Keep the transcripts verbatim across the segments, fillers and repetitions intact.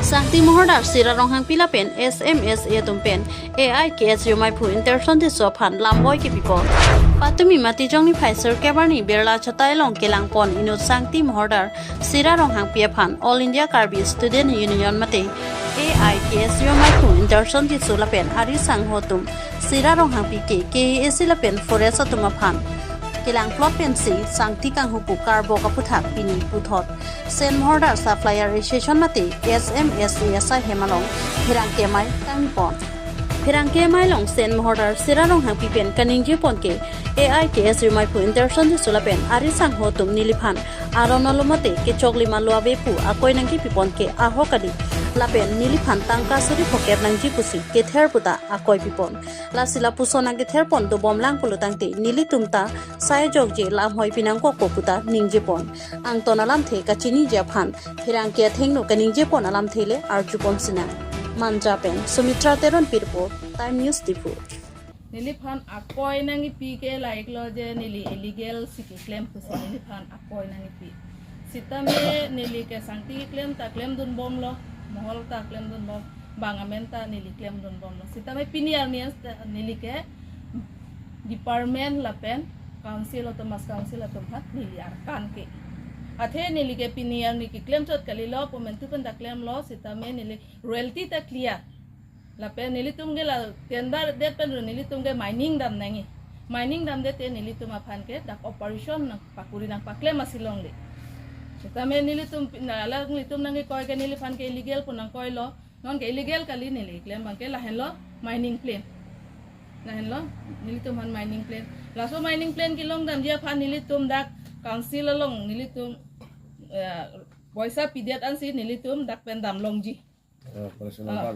Sangti Mohordar Sira Ronghangpi lapen S M S A atum pen A I K S U maiphu Interson Tisso aphan lamboi kepipon. Patumi Matijong niphai sirkep arni Birla Chatai along kelangpon inut Sangti Mohordar Sira Ronghangpi aphan All India Karbi Student Union mate A I K S U maiphu Interson Tisso lapen ari sangho atum Sira Ronghangpi ke K A A C lapen Forest atum aphan kelangplot pensi Sangti kanghu pu karbok aphuthak pini puthot Sen Mohordar Supplier Association mate S M S A asai hem along pherangke amei tangpon. Pherangke amei along Sen Mohordar Sira Ronghangpi pen kaningjepon ke A I K S U maiphu Interson Tisso lapen ari sangho atum neliphan aron alo mate kechoklim alo ave pu akoi nangkepipon ke ahok kali. Lapen neliphan tangka suri phokep nangji pusi kether puta akoi pipon. Lasi lapuson nangketherpon dobomlang pulo tangte nelitum ta sai jokje lamhoi pinangkokpo puta ningjepon. Angton alamthe kachiniji aphan pherangke athengno kaningjepon alamthe le arjupon sinang. Manja pen Sumitra Teronpi report, Time News Diphu. Neliphan akoi nangkipi ke la-iklo je neli illegal si keklem pusi neliphan akoi nangkipi. Sitame neli ke Sangti keklem ta klemdunbomlo, Mohol ta klemdunbom, bang amen ta neli klemdunbomlo. Sitame pini arni ta neli ke department lapen council, autonomous council atum aphan neli arkan ke. Athe neli ke pini arni keklem chot kalilo, momentu pen ta klemlo, sitame neli royalty ta clear. Lapen nelitum ke la tender det pen ru nelitum ke mining dam nangji. Mining damdet te nelitum aphan ke dak operation nangpakuri nangpaklem asi longle. Sitame nelitum pi-, na, alanglitum nangkekoi ke neliphan ke illegal pu nangkoilo. Non ke illegal kali, neli klem abang ke lahenlo mining plan. Lahenlo nelitum aphan mining plan. Laso mining plan kelong damji aphan nelitum dak council along nelitum, eh, poisa pidet ansi nelitum dak pen damlongji. Eh, personal Ah.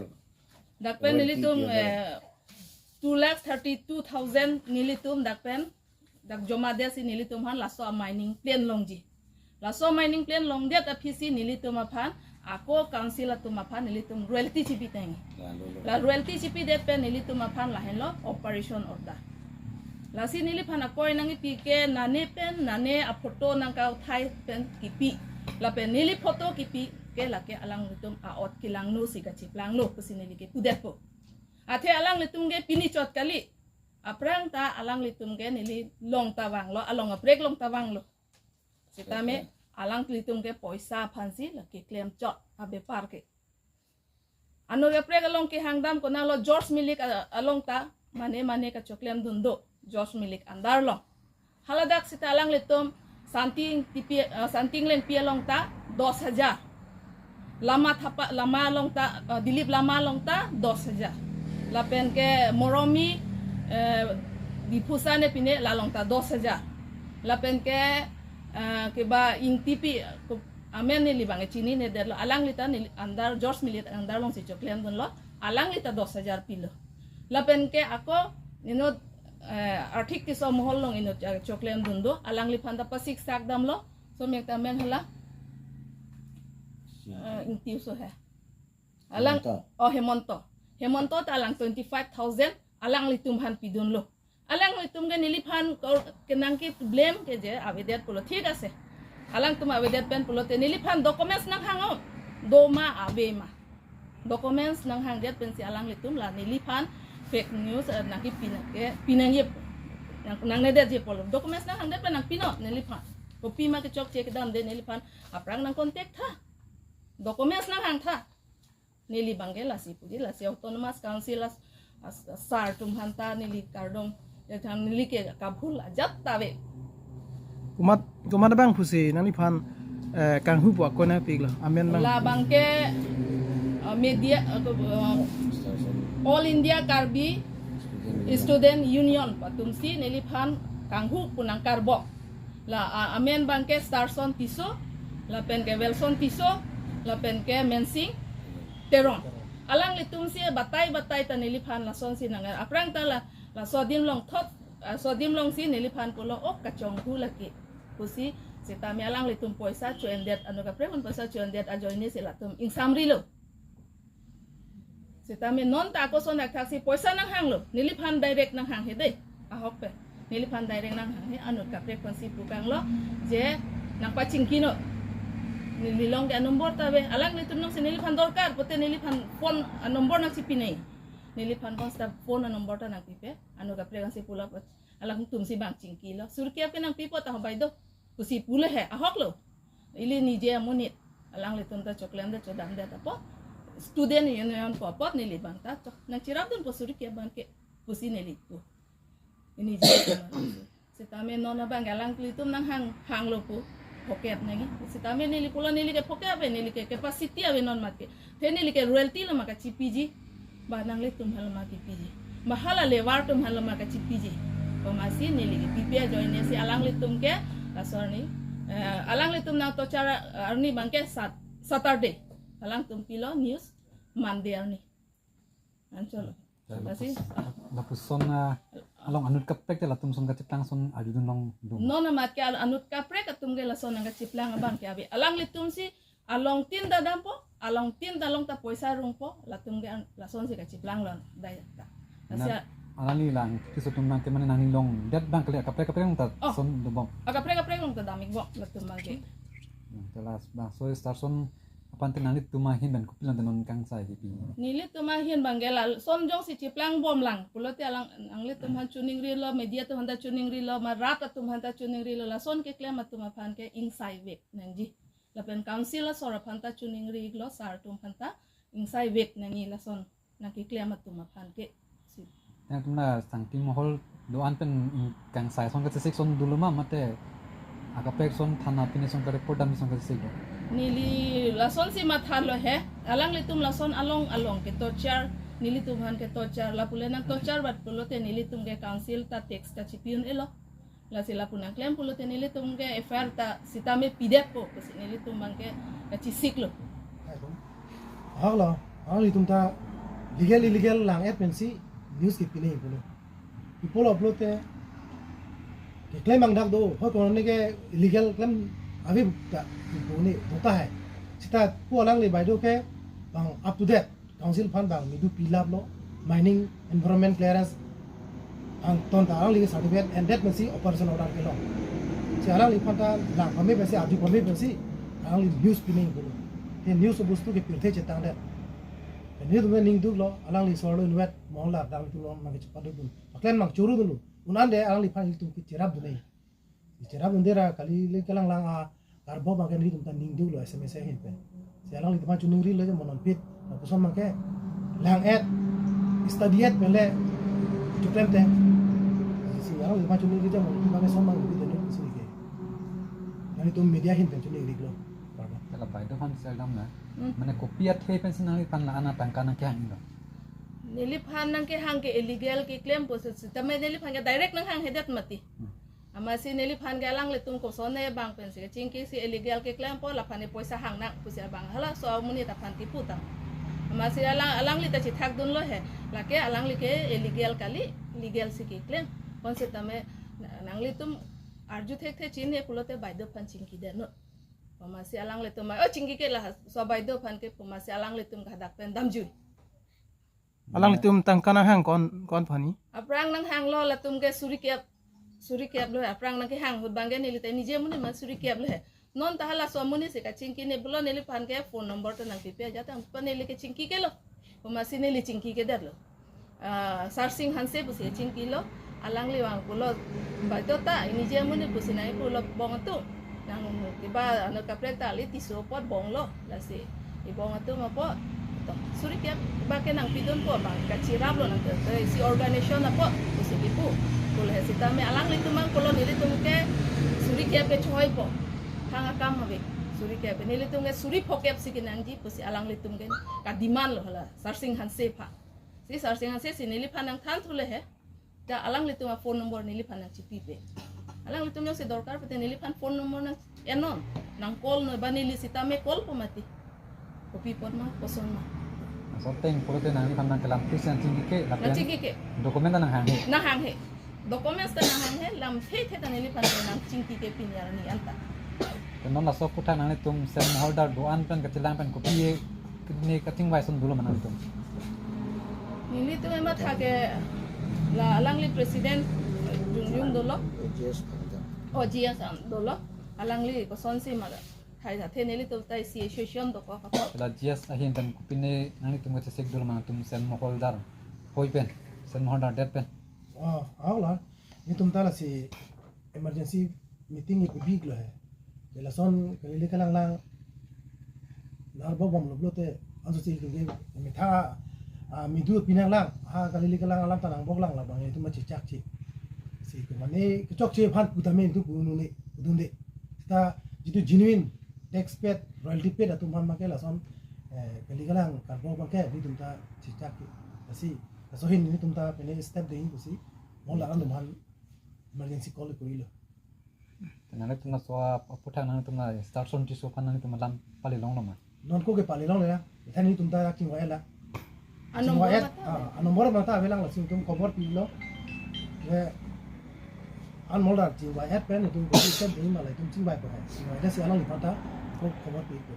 Dak pen nelitum, eh, two lakh thirty-two thousand nelitum dak pen, dak joma det si nelitum aphan laso mining plan longji. Laso mining plan longdet aphi si nelitum aphan, ako council atum aphan nelitum royalty chipi tangji. Lalu, lalu. La royalty chipidet pen nelitum aphan lahenlo operation order. Lasi neliphan akoi nangkipi ke nane pen, nane aphoto nangkauthai pen kipi. Lapen neli photo kipi ke lake alanglitum a-ot kelangno si kachiplanglo pusi neli ke pudetpo. Athe alanglitum ke pini chot kali. Aphrang ta alanglitum ke neli long ta vanglo, along aprek long ta vanglo. Sitame alanglitum ke poisa aphansi lake klem chot abepar ke. Anur aprek along kehang dam konatlo George Milik a-, along ta mane mane kachoklem dun do, George Milik andar along. Haladak sita alanglitum Santi Ingtipi, eh, Santi Inglengpi along ta dos hajar. Lama Thapa, Lama along ta, eh, Dilip Lama along ta dos hajar. Lapen ke Moromi, eh, Diphusa ne pine la along ta dos hajar. Lapen ke, eh, keba Ingtipi, ku-, amen neli abang chinine detlo, alangli ta neli andar George Milik andar alongsi choklem dunlo, alangli ta dos hajar pilo. Lapen ke ako inut, eh, Arthik Tisso Mohol along inut, eh, choklem dun do, alangliphan ta pasiksak damlo, so mek ta amen hala, eh, Ingti Tisso he. Alang, Hemonto. Oh, Hemonto. Hemonto ta alang twenty-five thousand alanglitum aphan pidunlo. Alanglitum ke neliphan ko-, kenangke blame ke je avedet pulo, thik ase. Alangtum avedet pen pulote neliphan documents nanghang o. Do ma ave ma. Documents nanghangdet pensi alanglitum la neliphan fake news, eh, nangkipi nangke, pinangje, nang, nangnedetje pulo. Documents nanghangdet pen nangpinon neliphan. Kopima kechokche kedamde neliphan aphrang nangcontact tha. Documents nanghang tha. Neli abang ke lasi puji, lasi Autonomous Council as, as, sir atum aphan ta neli kardom, ya thang neli ke kabhul ajat ta ave. Komat, komat abang pusi nangliphan, eh, kanghu pu akoi nangpiklo, amen abang. La abang ke, eh, media, eh, ko, eh, All India Karbi Student Union pu atumsi neliphan kanghu pu nangkarbok. La, ah, amen abang ke Starson Tisso, lapen ke Wilson Tisso, lapen ke Mensing Teron. Alanglitumsi batai batai ta neliphan lasonsi nang, aphrang ta la, laso adim along thot, ah, laso adim alongsi neliphan pulo, oh, kachonghu lake pusi, sitame alanglitum poisa cho-endet, anut kaprek pen poisa cho-endet ajoine si latum ingsamrilo. Sitame non ta ako ason athak si poisa nanghanglo, neliphan direct nanghanghe de, ahok pen. Neliphan direct nanghanghe, anut kaprek pensi pukanglo, je nangpachingkinon. Neli long ke a-number ta ave, alanglitum nangsi neliphan dorkar pote neliphan phone a-number nangchipinai. Neliphan bangsta phone a-number ta nangpipe. Ano kaprek ansi pulo, alangtum si bang chingkilo. Suri kep ke nangpipo ta ho baideo pusi pulo he, ahoklo. Ili nije amonit, alanglitum ta choklemdet chodamdet apot, student union pu apot neli bang ta chok nangcherapdunpo suri kep abang ke pusi neli pu. Ini je. Sitame non abang alanglitum nanghang hanglo pu phokep nangji. Sitame neli pulo neli ke phokep ave, neli ke capacity ave non mat ke. Te neli ke royalty lo ma kachipiji. Ba nanglitum aphan lo ma kipiji. Ba hala labour atum aphan lo ma kachipiji. Komasi neli ke pipe ajoine si alanglitum ke laso arni, eh, alanglitum nang torture arni abang ke Sat-, Saturday. Alangtum pilo news Monday arni. Anchot. Lasi, lapuson, ah, along anut kaprek te latum ason kachiplang ason arjudun longdun. Non amat ke al-, anut kaprek atum ke lason nangkachiplang abang ke ave. Alanglitum si along tin ta dampo, along tin ta long ta poisa rungpo, latum ke an-, lasonsi kachiplang longdai ta. Lasi, na, alangli lang, kiso atum abang ke mane nangning longdet abang kali kaprek kaprek long ta, oh, son dobom. Akaprek kaprek long ta dam-ikbom latum abang ke. Hmm, te lasi bang, so star son aphan te nanglitum ahin pen kopi longdet non kangsai kipi? Nelitum ahin abang ke lason jongsi chiplangbom lang pulote alang, nanglitum aphan choningrilo, media atum aphan ta choningrilo, ma rat atum aphan ta choningrilo, lason keklem atum aphan ke ingsaivek nangji. Lapen council asor aphan ta choningrilo, sar atum aphan ta ingsaivek nangji lason nangkeklem atum aphan ke. Si. Nangtum la sangti mohol do-an pen, mm, kangsai ason kachesik ason dolo ma mate akaprek ason thana pine ason ka-report dam ason kachesik do? Neli lasonsi mathalo he. Alanglitum lason along along ke torture, nelitum aphan ke torture, lapu le nang torture bat pulote nelitum ke council ta tax kachipi un-elo. Lasi lapu nangklem pulote nelitum ke F I R ta sitame pidetpo, pusi nelitum abang ke kachesiklo. Ahoklo, alanglitum ta legal illegal lang-et pensi news kepinai pulo. Pi pulo pulote keklem abang dak do, hoi kono ne ke illegal klem ave ta pu ne do tahai. Seta pu alangli baideo ke bang up to date. Council aphan bang midu pilaplo, mining environment clearance angton ta alangli certificate and that pensi operation order kelong. Si alangliphan ta lang pame pensi, arju pame pensi alangli news pinai pulo. He news bostu ke pirthe chetangdet. News me ningduklo, alangli sorlo inwet, mohon la dam tulo, mangke chepadukdun. Paklen mang chorudunlo. Un-an de alangliphan ilitum kecherapdunde. Cherapdunde ra kali le kelang lang a karbom abang ke nelitum ta ningduklo S M S ahin pen. Si alanglitum aphan choningrilo je mo non pit. Lapuson abang ke lang-et, study-et pen le choklem te. Si alanglitum aphan choningri je mo non pit abang ke son abang pit de si ke. Nanglitum media ahin pen choningrilo. Pardon. Te la baideo aphan sel dam na. Hmm. Mane kopi athe pensi nangliphan la-an atangka nangkehang do? Neliphan nangkehang ke illegal keklem pu si, sitame neliphan ke direct nanghanghedet mati. Hmm. Amatsi neliphan ke alanglitum koson ne bang pensi kachingki si illegal keklempo, laphan ne poisa hang nang pusi abang halaso amonit aphan kipu ta. Amatsi alang, alangli ta chethakdunlo he. Lake alangli ke illegal kali, legal si keklem. Kon sitame na-, nanglitum arju thekthe chinine pulote baideo aphan chingkidetnon. Amatsi alanglitum, oh, chingkike laso baideo aphan ke pu amatsi alanglitum ke hadak pen damjui. Alanglitum tangka nanghang ko-an, ko-an aphan ni? Aphrang nanghanglo latum ke suri kep, suri kep lo he. Aphrang nangkehang ahut abang ke neli ta nije amonit ma suri kep lo he. Non ta halaso amonit si kachingkine pulo neliphan ke phone number ta nangpipe ajat ta pa neli ke chingkikelo. Pu amatsi neli chingkikedetlo. Ah, Sarsing Hanse pusi chingkilo, alangli abang pulo, baideo ta, inije amonit pusi nangkipulo bong atum. Nang kiba ano kaprek ta ali Tisso apot bonglo, lasi ibong atum apot to suri kep ba ke nangpidunpo abang, kacheraplo nang te, te isi organization apot pusi kipu. Pulo he sitame alanglitum abang pulo nelitum ke suri kep ke chohoipo. Hang akam ave, suri kep. Nelitum ke suri phokep si kenangji pusi alanglitum ke kademand lo hala Sarsing Hanse aphan. Si Sarsing Hanse si neliphan nangthan thule he. Ta alanglitum aphone number neliphan nangchipipe. Alanglitum jongsi dorkar pute neliphan phone number nang-ennon, nang-call non ba neli sitame call po mati. Kopi apot ma, koson ma. Asol teng pulote nangliphan nangkelam pis nangchingkike, lapen nangchingkike. Document ta nanghanghe. Nanghanghe. Documents ta nanghanghe, lamthe the ta neliphan nangchingkike pini arni anta. Te non laso aputhak nanglitum SEM holder do-an pen kachelang pen kopi ne kachingvai ason dolo ma nanglitum? Nelitum ematha ke la alangli president Jungjung dolo. O G S dolo. Alangli kosonsi ma Hai, athe nelitum ta isi association dokok apot. La G S ahin pen kopine nanglitum kachesik dul ma, tum sen moholdar hoi pen, sen moholdar det pen. Ah, ahok la. Netum ta lasi emergency meeting ipubik lo he. Ke lason kali kali kalang lang narbok bom lo pulote anso si tum ke mitha, ah, midu pinang lang, ha kali kali kalang alam ta nangbok lang, labang netum ma chechak che. Si ke mane kechokche aphan pu tame netum pu un-e, pudunde. Seta jitu genuine tax paid, royalty paid atum aphan abangke lason, eh, kali kalang karbok abangke netum ta chechak ke. Lasi, laso ahin netum ta pine step ding pusi, moholdar atum aphan emergency call korilo. Te nanglitum laso aputhak nanglitum la Star Song Tisso aphan nanglitum alam pale longlo ma? Non ko ke pale longle la. Than netum ta chingvai la. A number Chingvai mata ah, a number mata avelang, lasi netum khobor pilo. Le an moholdar chingvai pen netum ko step ding ma, la netum chingvai ko hai. Chingvai lasi alangliphan ta ko khobor pilo.